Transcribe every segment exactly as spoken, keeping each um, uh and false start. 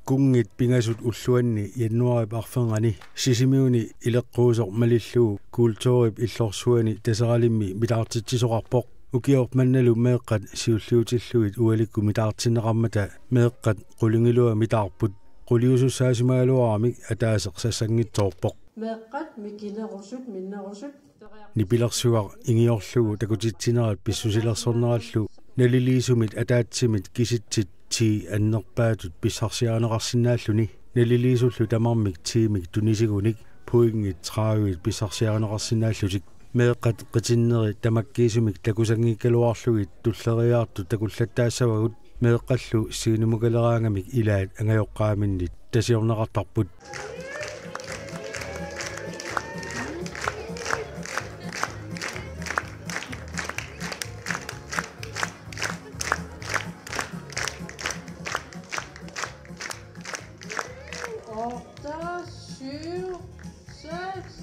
Kunngit pingasut ulluanni januaarip arfernganni Sisimiuni ileqquusoq malillugu kulturip illorsuani Taseralimmi mitaartitsisoqarpoq. Ukioq mannalu meeqqat siulliutillugit ualikkut mitaartinneqarmata meeqqat qulingiluat mitaarput. Quliusussaasimagaluaramik ataaseq sassanngitsoorpoq. Meeqqat mikinerusut, minnerusut. Nipilersuaq ingiorlugu takutitsinerat pissusilersornerallu naliliisumit ataatsimit kisitsit ti annerpaatut pissarsiarineqarsinnaalluni. Naliliisullu tamarmik tiimik tunisigunik pointit tredive pissarsiarineqarsinnaallutik. Meeqqat qitinneri tamakkiisumik takusanngikkaluarlugit tulleriiaartut takullattaassavagut. Meeqqallu scenemukaleraangamik ilaat angajoqqaaminnit tasiorneqartarput. Otte, syv, seks.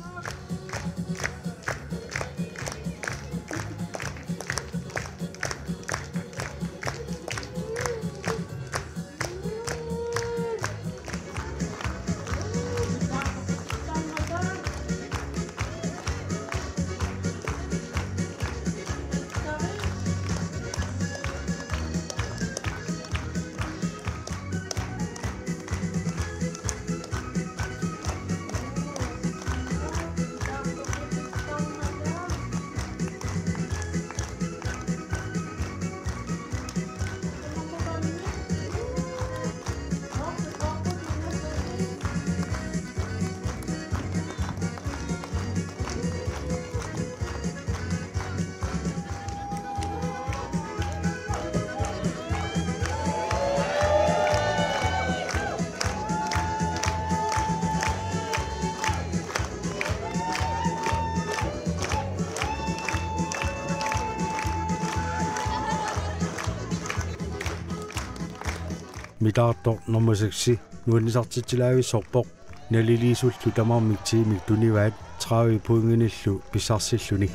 Mitaartoq nummer seks nuannisartitsilaavissorpoq. Naliliisullu tamarmik tiimik tunivaat tredive pointinillu pissarsilluni.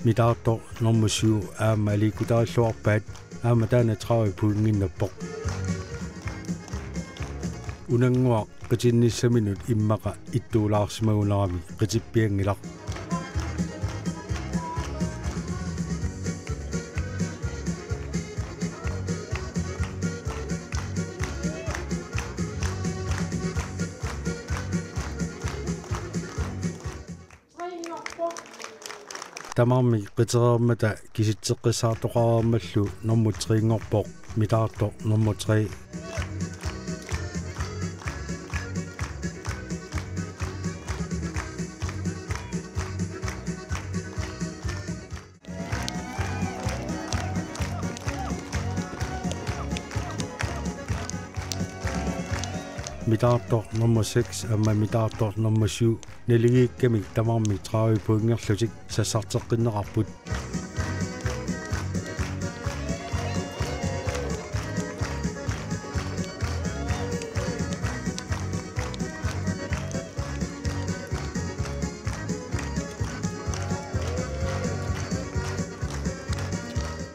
Mitaartoq nummer syv aamma aliikkutarilluarpaat, aamma taanna tredive pointinnappoq. Unannguaq qitinnissaminut immaqa ittuulaarsimagunarami qitippianngilaq. Tamarmik qitereermata kisitseqqissaartoqareermallu nummer tre-nngorpoq, mitaartoq nummer tre. Mitaartoq nummer seks aamma mitaartoq nummer syv naligiikkamik tamarmik tredive pointinngorlutik sassarteqqinneqarput.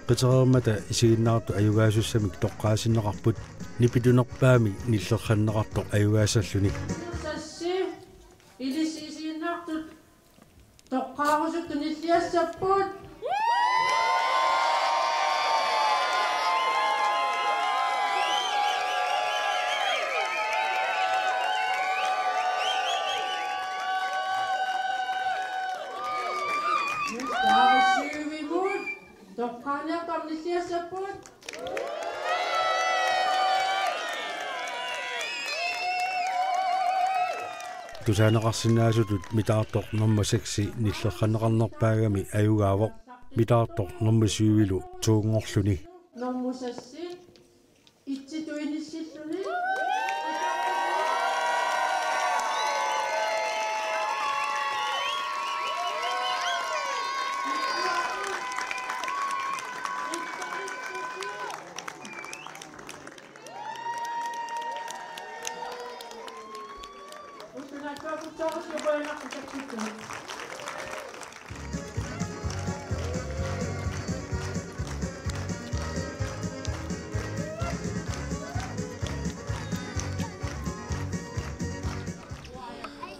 Qitereermata isiginnaartut ajugaasussamik toqqaasinneqarput, nipitunerpaamik nillerranneqartoq ajugaassalluni. Sassi, ilissi isiginnaartut toqqaarusut tunilliassapput. Taava syvimut toqqaaniartarneq tunilliassapput. Tusaaneqarsinnaasutut mitaartoq nummer seks nillerranneqarnerpaagami ajugaavoq, mitaartoq nummer syvilu to-nngorluni. Nummer seks itsituinissilluni.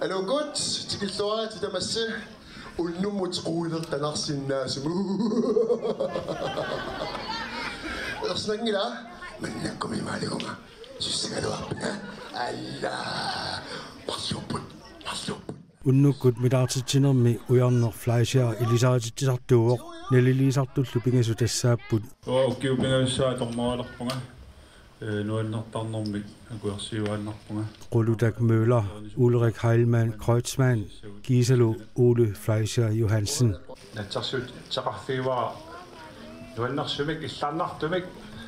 Aluu, tikilluaritsi tamassi. Unnummut quilertanarsinnaasumut. Ersinanngilaq. Mannakkumi maaliguma. Sussagaluarpinga. Alla. Marluupput. Marluupput. Unnukkut mitaartitsinermi Ujarneq Fleischer ilisaritsisartuuvoq, naliliisartullu pingasut tassaapput. Uanga ukiut pingajussat atormaalerpunga, ee, nuannertarnermik akuersiuaannarpunga. Qulutak Møller, Ulrik Heilmann Kreutzmann, kiisalu Ole Fleischer Johansen. Naatsorsuuteqarfigaara nuannersumik, illarnartumik,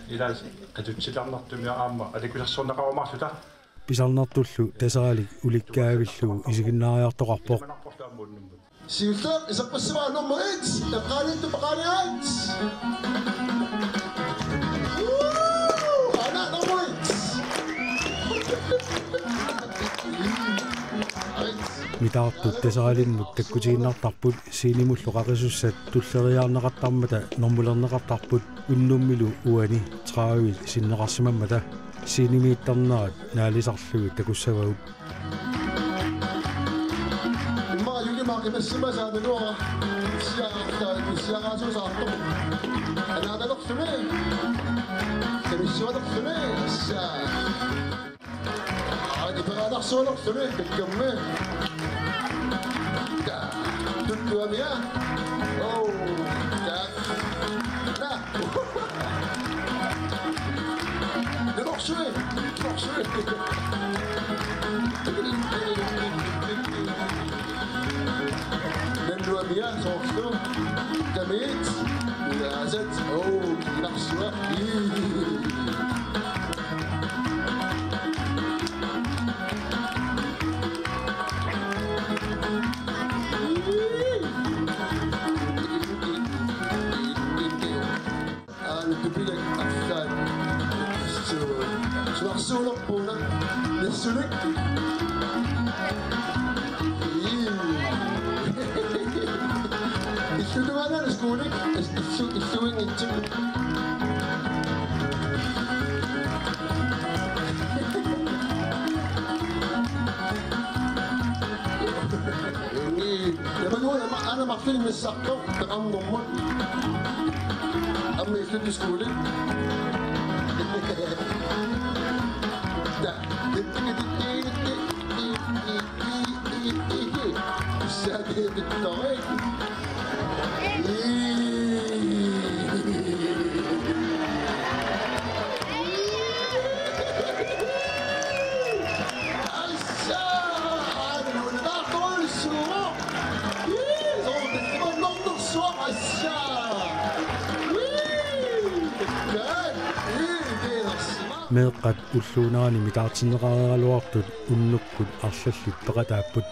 ilaa qatsutsilernertumik aamma aliikkusersorneqarumaarluta. Pisarnertullu Taseralik ulikkaavillugu isiginnaariartoqarpoq. Siulleq iserpassivara nummer et, eqqaaniittup eqqaaniat. Woo! Aana nummer et. Mitaartut Taseralimmut takkutiinnartarput, scenemullu qaqisussat tulleriiaarneqartarmata normulerneqartarput unnummilu uani tredive sinneqarsimammata. Scenemiittarnerat naalisarlugit takussavagut. Immaqa Julie Mark imassimasaa naluara. Siaartaa, siaaraasuusaartoq. Anaanalerluni. Kamissualerluni. Saa. Aa, iperaanarsualerluni, takkammi. Taa. Tuttuamia. Oh, taa. Naa. Nalorsui, nalorsui. Nalluamia soorlu. Kamiit. Ilaasat. Oh, kiilarsua. Ii. Aana tupilak arlaat. Su-, suarsuulerpuuna. Nassunik. Ii. Illutumaanaana skuunik. Illu-, illuinngitsut. Ii. Tamanui aamma aana marlunnik missartoq peqarnermut. Aamma illutuskuli. Ta. Saakiittori. Ii. Assa! Aana nunaartorsuuvoq. Ii, soorlu imannortorsuaq, assa. Ii. Ii, kiilarsima. Meeqqat ulluunerani mitaartinneqareeraluartut unnukkut arlallit peqataapput.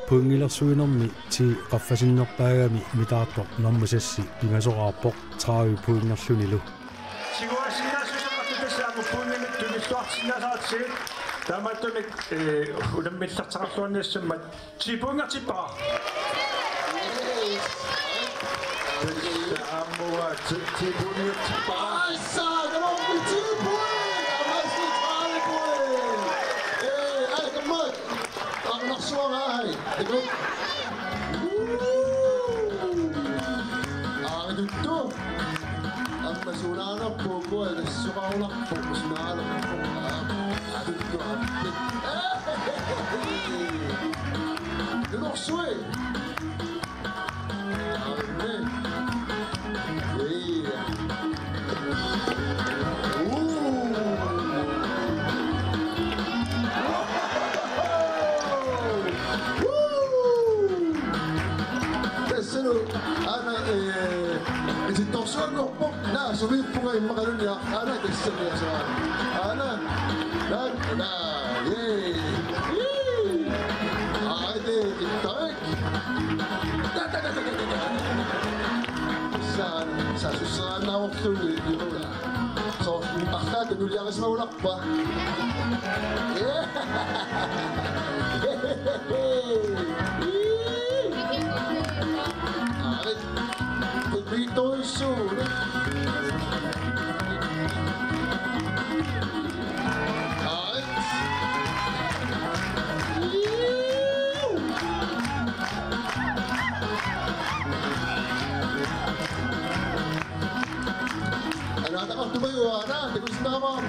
Pointilersuinermi ti qaffasinnerpaagami mitaartoq nummer seks pingasoraarpoq tredive pointerlunilu. Tiguasinnaassuseqartut tassa aamma pointimik tunilluartinnaasartut. Taamaattumik, ee, unammillerteqarluarniassammat ti pointertippara. Aamma uanga ti, ti pointertippara. Assa, tamarmi ti point, tamassi tredive point. Ee, ai, kamma. Arnarsuarai. Iku. Aa, tuttu. Aamma sunaanarpoq, uku nassuqarunarpoq, sunaanarpoq. Aa, tuttu aappi. Nunorsui. Aamma. Ee. Tassalu aana, ee, itittorsuanngorpoq, naa, sumiippunga immaqaluunniit, aana, tassaniasaa. Aana, naa, naa, ee. Aa, ee, itittorik. Saan, saassusseraannaavorluunniit, imaluunniit. Soorlu arlaata nuliarisimagunarpa. Aarit. Tuttuittorujussuuvoq. Aarit.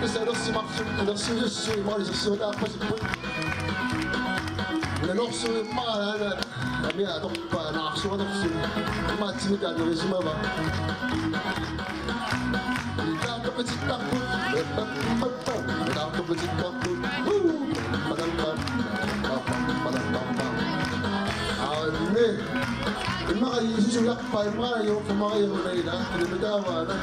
Tassa alersimarsu-, alersuisussui maani isersiutaarpasipput. Nanorsuimmaana amia atorpaa naarsuanersu. Imaatsimik anerisumava. Itaartoqitittarput. Itaartoqitittarput. Huu. Padam, pam, pam, pam, pam, pam, pam. Aanni. Immaqa Jiisusi ujarpaa, immaqa jo, immaqa jo, unaila. Nimitaavaana.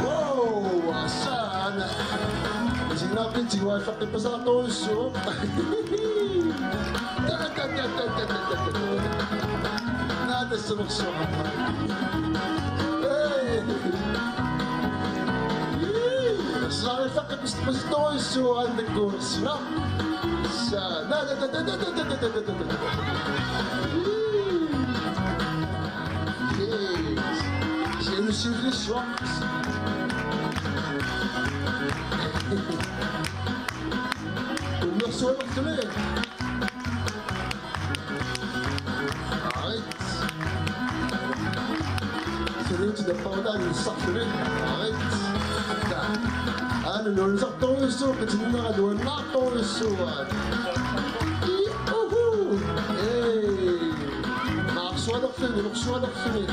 Wow, asaana. Isiginnaarpit tiguallaqqippasaartorujussuuvoq. Naa, tassa amersuaq. Hey. Asaana, amersuaq. Pis-, pis-, toissuannikkuussina. Sa-, na-, na-, na-. Yes. Siulussuaq. Kunnersuartumi. Ai. Suli uti tappavataani sarsuli. Aarit. Ta. Aana nuannaartorujussuuvoq, qitinnera nuannaartorujussuuaat. Ii, uhu. Ei. Naarsualerluni, inorsualerluni.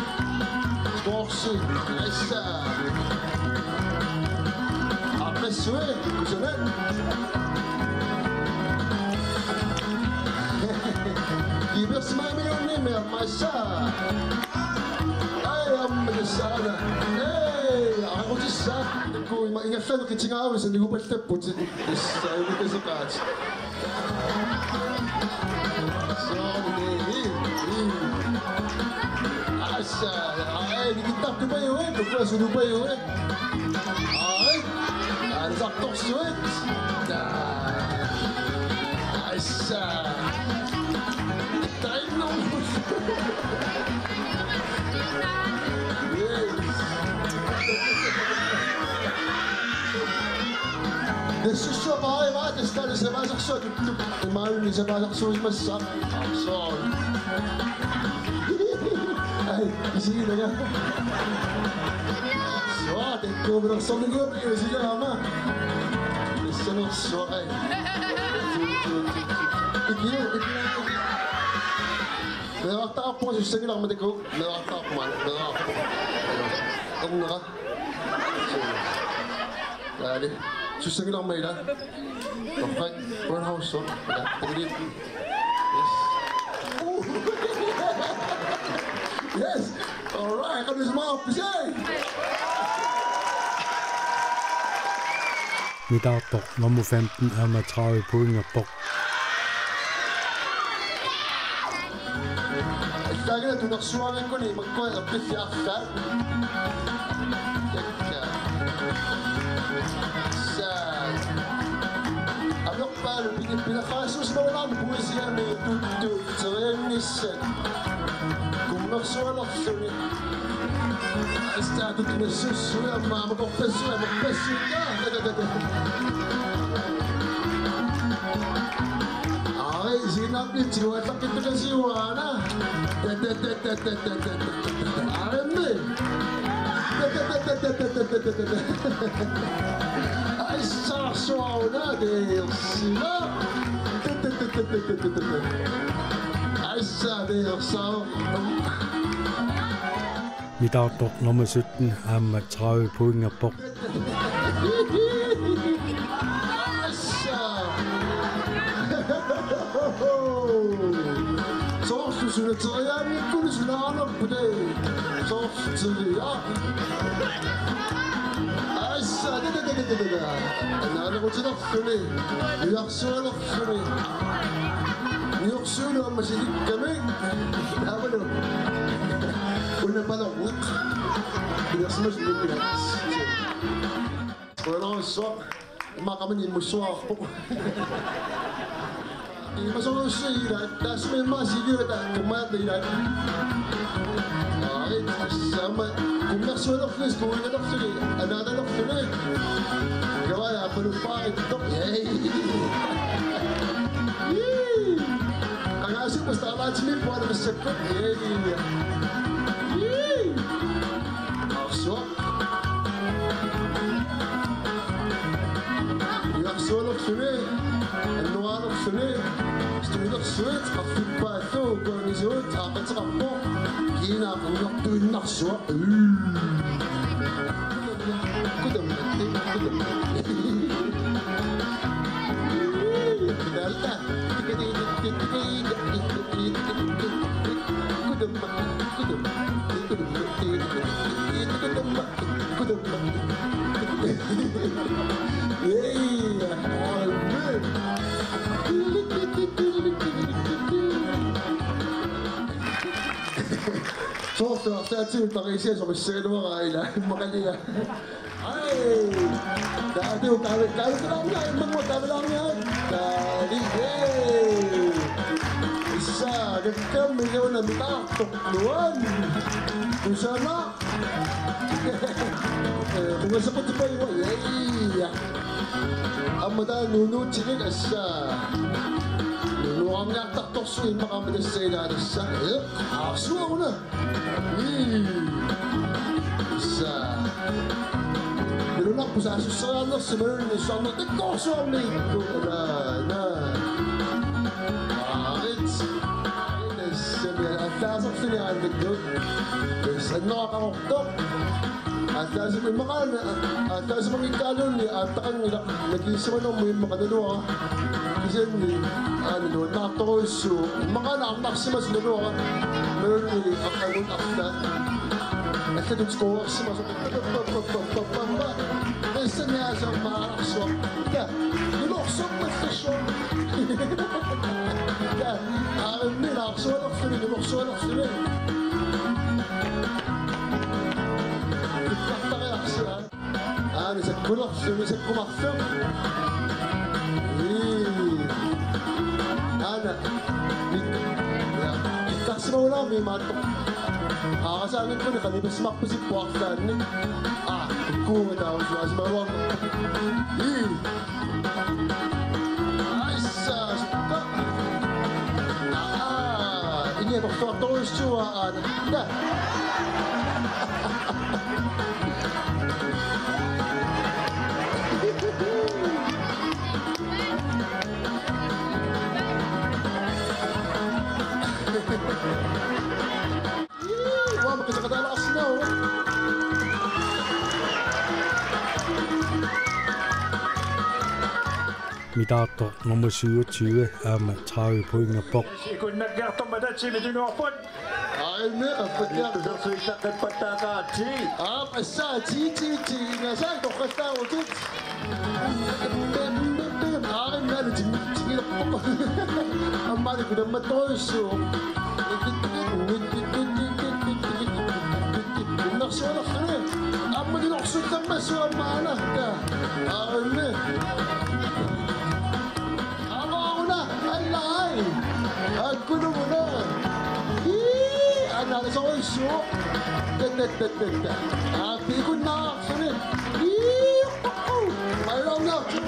Sportsi. Aissa. Aaqqissui, kusanaq. Kiipersimaamiuunniimmi aamma assaa. Ai, aamma tassaana. Ei, aqaqutissaa. Kuima ingaffani qitigaavisa nigupallapput. Tassa, imasoqaat. Soorlu, ii, ii. Assaa, ai, nikittartupajuit, tuklasulupajui. Ai, aalisartorsuit. Taa. Aissa. Tainno. Yes. Yes, sure, bye, bye. This guy is a massive shot. Immaqa sapaasarsuusimassaaq. Soorlu. Ai, isigilaga. Soorlu, takkuumilersornikuupput isigilaga aamma. Issanersuaq ai. Ikiu, ikiu. Meerartaarpunga sussanngilaq aamma takuuk. Meerartaarpunga, meerartaarpunga. Ernera. Taali. Sussanngilaq aamma ila. Torrak, Brown House, so. Yes. Ooh. Yes. All right, come this mouth, say. Mitaartoq nummer femten aamma tredive pointerpoq. Taagala tunersuavikkuni makkua eqqissaarsaat. Takka. Saa. Amerpaalu pini-, pineqaasuusimagalaarami puisiami tuttu teriannissat. Kummersualerluni. Assaa tuttu nassussui aamma aamma korpassuit aamma korpassuit. Ai, isiginnaarpit tiguallaqqittukasiuaana. Aammi. Aissaarsuaruna teersima. Aissaa teersaa. Mitaartoq nummer sytten aamma tredive pointerpoq. Soorlu suna teriaannikkuni sunaanerput, ee. Soorlu teria. Assa, da, da, da. Naanerutilerluni. Nujarsualerluni. Nujarsualu aamma silikkami. Taavalu. Una palerneq. Nujarsualu silikkami. Qujanarsuaq. Immaqa qamani immussuarpoq. Imasorussuit ilaat, taassuma immaqa siviuta, kummaata ilaat. Ai, tassami, kummersualerluni, skuuigalerluni, anaanalerluni. Kavai, appaluppaarittoq. Yay. Yee. Qangaasuppas taalaatimi puana massakkut. Yay. Yee. Suli, studiorsuit, qarfippaallu, kuangisut, aaqateqarpoq, kiinaa qangartuinnarsuaq. Kudammat, kudammat. Kudammat. Kudammat. Kudammat. Kudammat. Kudammat. Ei, amen. Soorlu arlaatigut Pariisimi soqissagaluarpara ila immaqalu. Ai. Taava taava taava taava taava immaqalu taava taava taava. Taava, ei. Issa, kakkammik una mitaartoq nuan. Kusanaq. Ee, qungasequtippai uanga, ja, ja. Aamma taava nuunuutilik assa. Nuunuarniartartorsuuvoq immaqa aamma tassa ilaa tassa. Ee, aarsuaq una. Ii. Assa. Nalunarpoq saassusseriarnersi imaluunniit suarnertakkoorsuarmiikku. Ala, ala. Aarit. Aarit tassa. Allaaserluni aallakku. Tassa annoraaqartoq. Allaasima immaqaana, allaasimanngikkaaluunniit aattaqanngilaq nakiussimanermut immaqa naluara. Kisianni aana nuannaartorujussuuvoq. Immaqaana arnarsimasoq naluara. Imaluunniit aqqagut arlaat. Allatut skoorsimasoq. Tassani aasaq maararsuaq. Taa, ilorsuarpassuaq. Taa, aamma ilorsuarluni, ilorsuarluni. Tikkartariarsuaq. Aana sakkulerluni, sakkumarluni. Ii. Aana. Ja. Tikkarsimagulaarmi imaattoq. Aarasaangikkuni qanipassimarpasippoq arlaannik. Aa, ikkuunga taava suaasimaguarma. Ii. Aissa, sukka. Aa, ini atorluartorujussuuvoq aana. Taa. Uanga qiteqataalaarsinnaavoq. Mitaartoq nummer syvogtyve, aamma tredive pointerpoq. Ikunnakkiartormat atsimmik tunuarput. Aimmi, appatia. Tusersuillaqqippattaaqaat ti. Aap, assa, ti, ti, ti. Ingasaat toqqattaarutut. Aamma alutin tigilerpoq. Aamma alutin kudammattorujussuuvoq. Innarsualerluni. Aamma inorsuuttammassuaq aamma aana. Aamma. Aamma una, allai. Akkunuguna. Ii, aana aana soruissuuvoq. Tat, tat, tat, tat, tat. Aap, ikunnaarluni. Ii, uhu. Mailaarniartu.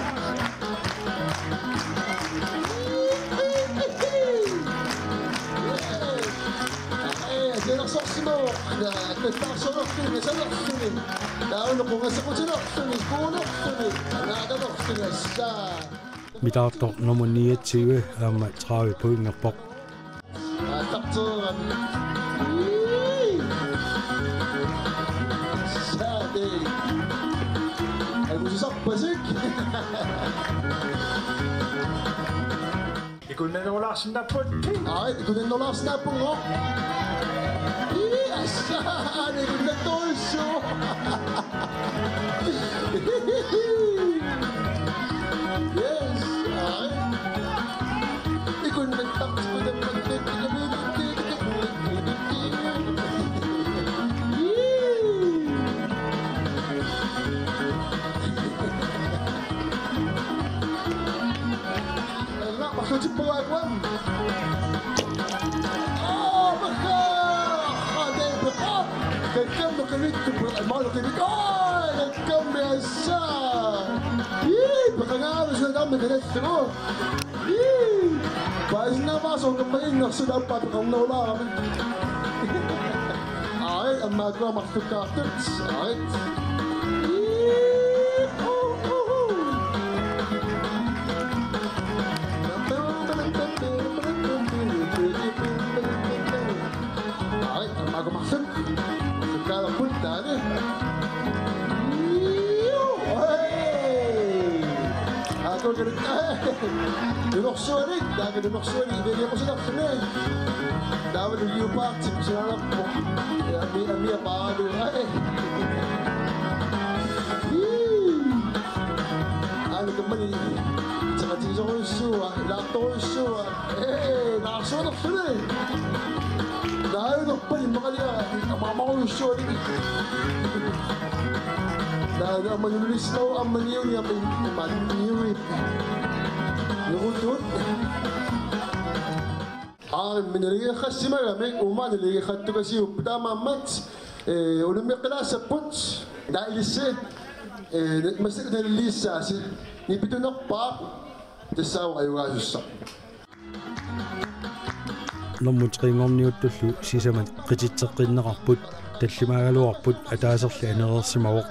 Ee, sianersorsimavoq. Tattaarsualerluni, salerluni. Taava noqungasequtilerluni, skuulerluni, anaatalerluni, assaa. Mitaartoq nummer niogtyve, aamma tredive pointerpoq. Aattarteerami. Saati. Angusisarpasik. Ikunnannerulaarsinnaapput. Ai, ikunnannerulaarsinnaappunga. Ii, assaa, ikunnattorujussuuvoq. Yes, ai. Ikunnattartipputammat. Alla, marlutippugut uanga. Aa, makka! Aa, tee, peqa! Kakkammi qivittup, malu qivik. Aa, kakkammi assa. Ii, peqangaarami suna taama kanallugu. Ii. Paasinnaavara soorunami innersuut aappaa peqarnerulaarami. Aarit, aamma ukua marlukkaartut. Aarit. Ii, uh, uh, uh. Nunarsuanik, taava nunarsuanik iviagiaqusilerluni. Taava leopardip sinaanarpoq. Ja, amia, amia paalu. Ai. Ii. Aana kammani. Taqatigisorujussuuara, ilaartorujussuuara. Ee, naarsuanerluni. Naajunerpani immaqaliara amaamaarujussuarnik. Taava aamma Nulissinau aamma niuni aamma niuni. Nukutut. Aamma naligiiqqassimagamik uuma naligiiqqattukasiupput taamaammat, ee, unammeqqilaassapput. Taava ilissi, ee, massakkut naliliissaasi. Nipitunerpaaq tassaavoq ajugaasussaq. Normu tre-nngorniuttullu sisamat qititseqqinneqarput, tallimaagaluarput ataaserli anereersimavoq.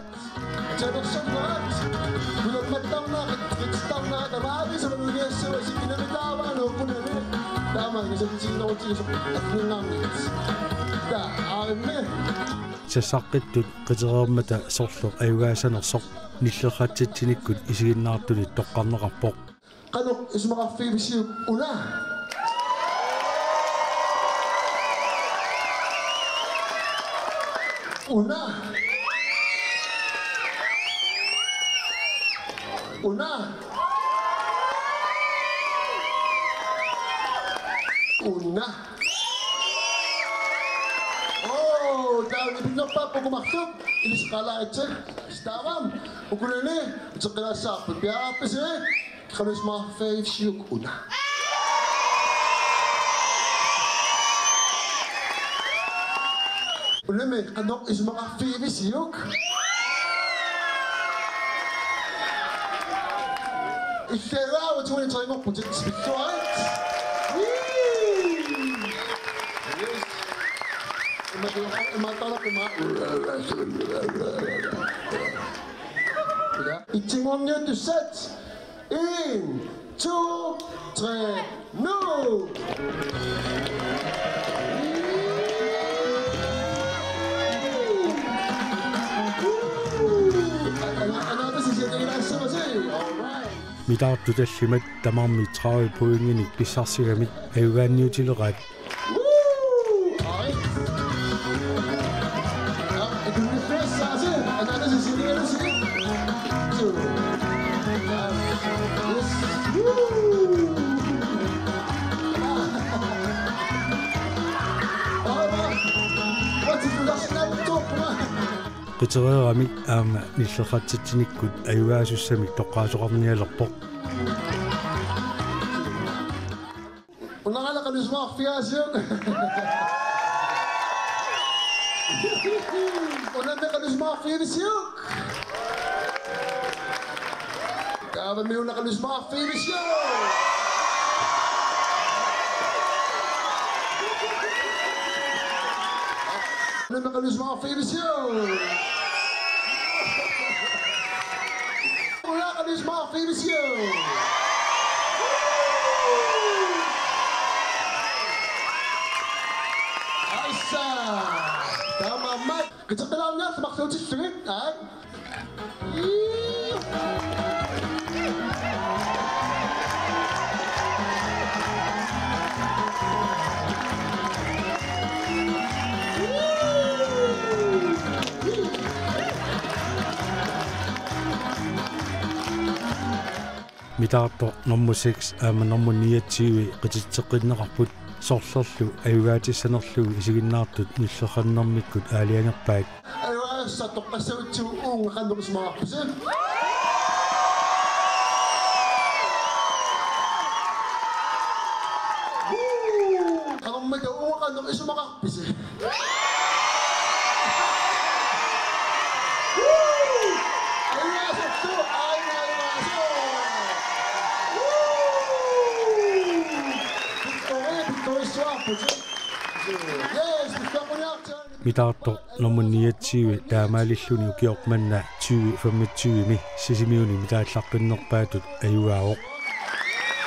Sassaqqittut qitereermata sorleq ajugaasanersoq nillerratsitsinikkut isiginnaartunit toqqarneqarpoq. Qanoq isumaqarfigivisiuk una? Una. Una. Una. Oo, taava nipitunerpaaq pukumarluk. Ilissi qaalaaritsi. Taava ukunani uteqqilaassavarput, piareerpisi? Qanoq isumaqarfigivisiuk una? Unami, qanoq isumaqarfigivisiuk? Illuatungaani tre-nngorputit, pilluarit. Yes. Ima, ima, ima, ima. Ja. Et-nngorniuttussat. En, to, tre, nu! All right. Mitaartut tallimat tamarmik tredive pointinik pissarsigamik ajugaanniutileqaat. Qitereeramik aamma nillerratsitsinikkut ajugaasussamik toqqaasoqarnialerpoq. Unami, qanoq isumaqarfigivisiuk? Unami, qanoq isumaqarfigivisiuk? Taavami una, qanoq isumaqarfigivisiuk? Unami, qanoq isumaqarfigivisiuk? Una, qanoq isumaqarfigivisiuk? Aisa. Taamaammat. Qiteqqilaarniarluta marluutillugit, aa? Mitaartoq nummer seks aamma nummer niogtyve qititseqqinneqarput, sorlerlu ajugaatissanerlugu isiginnaartut nillerrannermikkut aalajangerpaat. Ajugaasat toqqassagutsigit uunga qanoq isumaqarpisi? Qanormita uunga qanoq isumaqarpisi? Mitaartoq nummer niogtyve taamaalilluni ukioq manna tyve femogtyve-mi Sisimiuni mitaallaqqinnerpaatut ajugaavoq.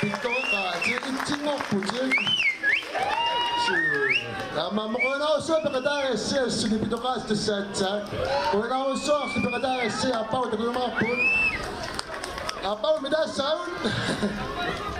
Pittoreqaat, itsinngorputit. Taamaammat qujanarsuaq peqataagassi, assut nipitoqaasi tassa aatsaat. Qujanarsuaq peqataagassi, aappaagu takujumaarpugut. Aappaagummi tassa aamma.